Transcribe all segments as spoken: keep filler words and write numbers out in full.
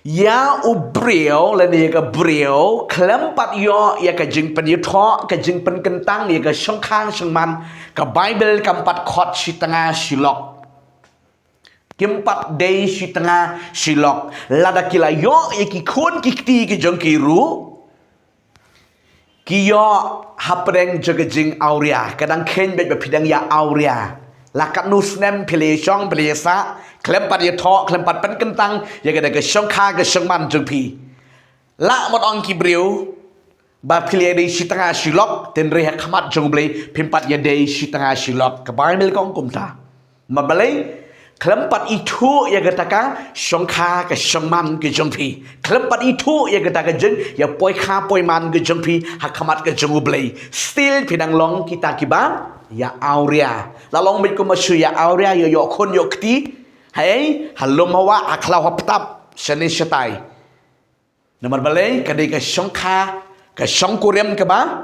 Ïa u briew lane ïa ka briew khlem pat ïoh ïa ka jingpynïathoh, ka jingpynkyntang ïa ka shongkha shongman, ka Baibl kam pat khot shi tnga shi lok. Kim pat dei shi tnga shi lok. Lada ki la ïoh ïa ki khun ki kti ki jong ki ruh, ki ïoh hapdeng jong ka jingawria. Ka dang kheiñ beit ba phi dang ïa awria. La katno snem phi la ïashong, phi la ïasah, khlem pat ïathoh, khlem pat pynkyntang ïa kata ka shongkha ka shongman jong phi. La mut ong ki briew ba phi la ïadei shi tnga shi lok, hynrei ha khmat jong U Blei phim pat ïadei shi tnga shi lok. Ka Baibl ka ong kumta. Namar balei? Khlem pat ithuh ïa kata ka shongkha ka shongman ka jong phi. Khlem pat ithuh ïa kata ka jingïapoikha poiman ka jong phi ha khmat ka jong U Blei. Still phi dang long kita kiba ïa awria. La long beit kumba shu ïa awria, ïoh, ïoh khun ïoh kti. Hei, ha lum ha wah, ha khlaw ha btap, shane shatai. Namar balei? Ka dei ka shongkha, ka shongkurim kaba,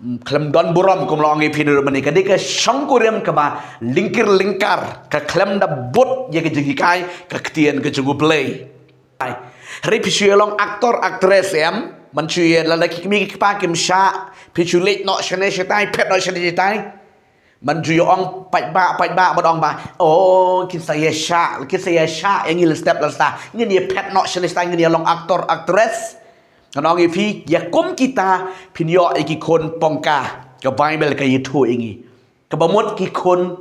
mm, khlem don burom, kum la ong ïa phi naduh mynne, ka dei ka shongkurim kaba lyngkir lyngkar, ka khlem da bud ïa ka jinghikai ka ktien ka jong U Blei. Hynrei phi shu ïa long actor, actress em, man shu ïa, lada ki kmie ki kpa kim shah, phi shu leit noh shane shatai, phet noh shane shatai. Man ju ïa ong paidbah, paidbah, ban ong ba, oh, kin sa ïa shah, kin sa ïa shah ïa ngi lynstep lynsta. Ngin ïa phet noh shane shatai, ngin ïa long actor, actress. Ngan ong ïa phi, ïa kum kita phin ïoh ïa ki khun pongka. Ka Baibl ka ïathuh ïa ngi. Kaba mut ki khun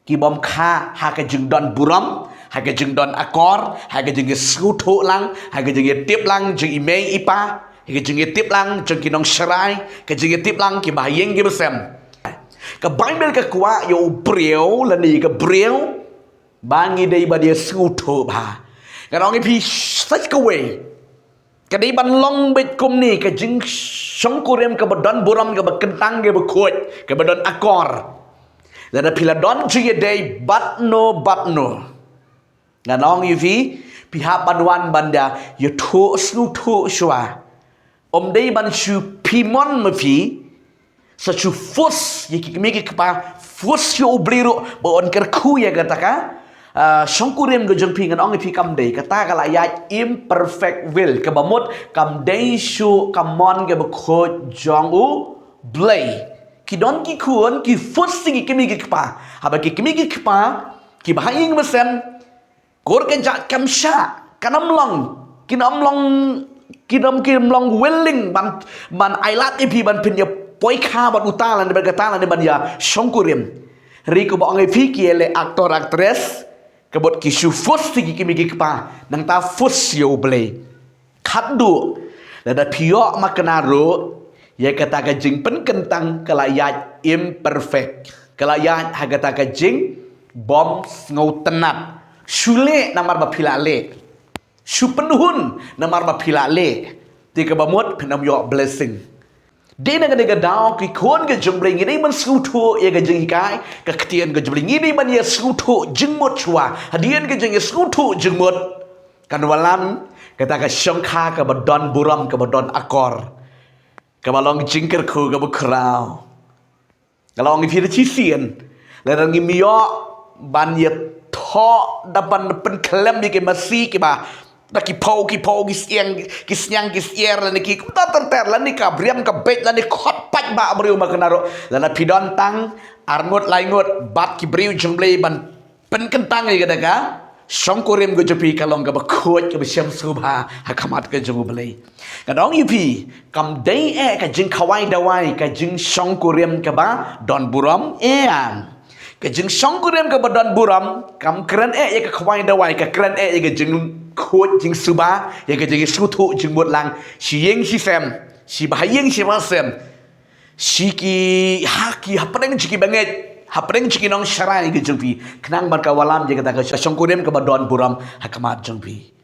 kibym kha ha ka jingdon burom, ha ka jingdon akor, ha ka jingïasngewthuh lang, ha ka jingïatip lang jong i mei i pa, ha ka jingïatip lang jong ki nongsharai, ka jingïatip lang kiba ha ïing kiba sem. Ka Baibl ka kwah ïa u briew lane ïa ka briew ba ngi dei ban ïasngewthuh bha. Ngan ong ïa phi sa kawei. Ka dei ban long beit kumne, ka jingshongkurim kaba don burom, kaba kyntang, kaba khuid, kaba don akor. Lada phi la don jingïadei bad no bad no, ngan ong ïa phi, phi hap ban wan ban da ïathuh sngewthuh shuwa. Ym dei ban shu phi mon ma phi, sa shu force ïa ki kmie ki kpa, force ïa u Blei ruh ba un kyrkhu ïa kata ka, ah, shongkurim ka jong phi. Ngan ong ïa phi, kam dei, kata ka la ïaid imperfect will, kaba mut kam dei shuh ka mon kaba khuid jong u Blei. Ki don ki khun ki force ïa ki kmie ki kpa. Haba ki kmie ki kpa kiba ha ïing ba sem, kur ka jait kam shah, kan ym long, kin ym long, kin ym, kin ym long willing ban, ban ailad ïa phi ban pynïapoikha bad uta lane bad kata lane ban ïashongkurim. Hynrei kumba ong ïa phi, ki ïaleh actor actress, ka mut ki shu force ïa ki kmie ki kpa, nangta force ïa u Blei. Khatduh, lada phi ïoh makna ruh, ïa kata ka jingpynkyntang ka la ïaid imperfect. Ka la ïaid ha kata ka jingbym sngewtynnat. Shu leh namar ba phi la leh. Shu pynhun namar ba phi la leh. Te kaba mut phin ym ïoh blessing. Dei na kane ka daw ki khun ka jong U Blei, ngi dei ban sngewthuh ïa ka jinghikai ka ktien ka jong U Blei, ngi dei ban ïasngewthuh jingmut shuwa. Hadien ka jingïasngewthuh jingmut, kan wallam kata ka shongkha kaba don burom, kaba don akor, kaba long jingkyrkhu kaba khraw. Ka long ïa phi da shisien. Lada ngim ïoh ban ïathoh da ban pynkhlem ïa ki masi kiba da ki phew, ki phew, ki sniang, ki sniang, ki syiar, lane ki kumta ter ter, lane ka briam ka beit, lane khot paidbah briew makna ruh. Lada phi don tang arngut laingut bad ki briew jong U Blei ban pynkyntang ïa kata ka shongkurim ka jong phi, ka long kaba khuid, kaba shem sngewbha ha khmat ka jong U Blei. Ngan ong ïa phi, kam dei eh ka jingkhawai dawai ka jingshongkurim kaba don burom, eh. Ka jingshongkurim kaba don burom kam kren eh ïa ka khawai dawai, ka kren eh ïa ka jingkhuid jingsuba, ïa ka jingsngewthuh jingmut lang shi ïing shi sem, shi ba ha ïing shi ba ha sem, shi ki, ha ki, hapdeng jong ki bangeit, hapdeng jong ki nongsharai ka jong phi, khnang ban ka wallam ïa kata ka shongkurim kaba don burom ha khmat jong phi.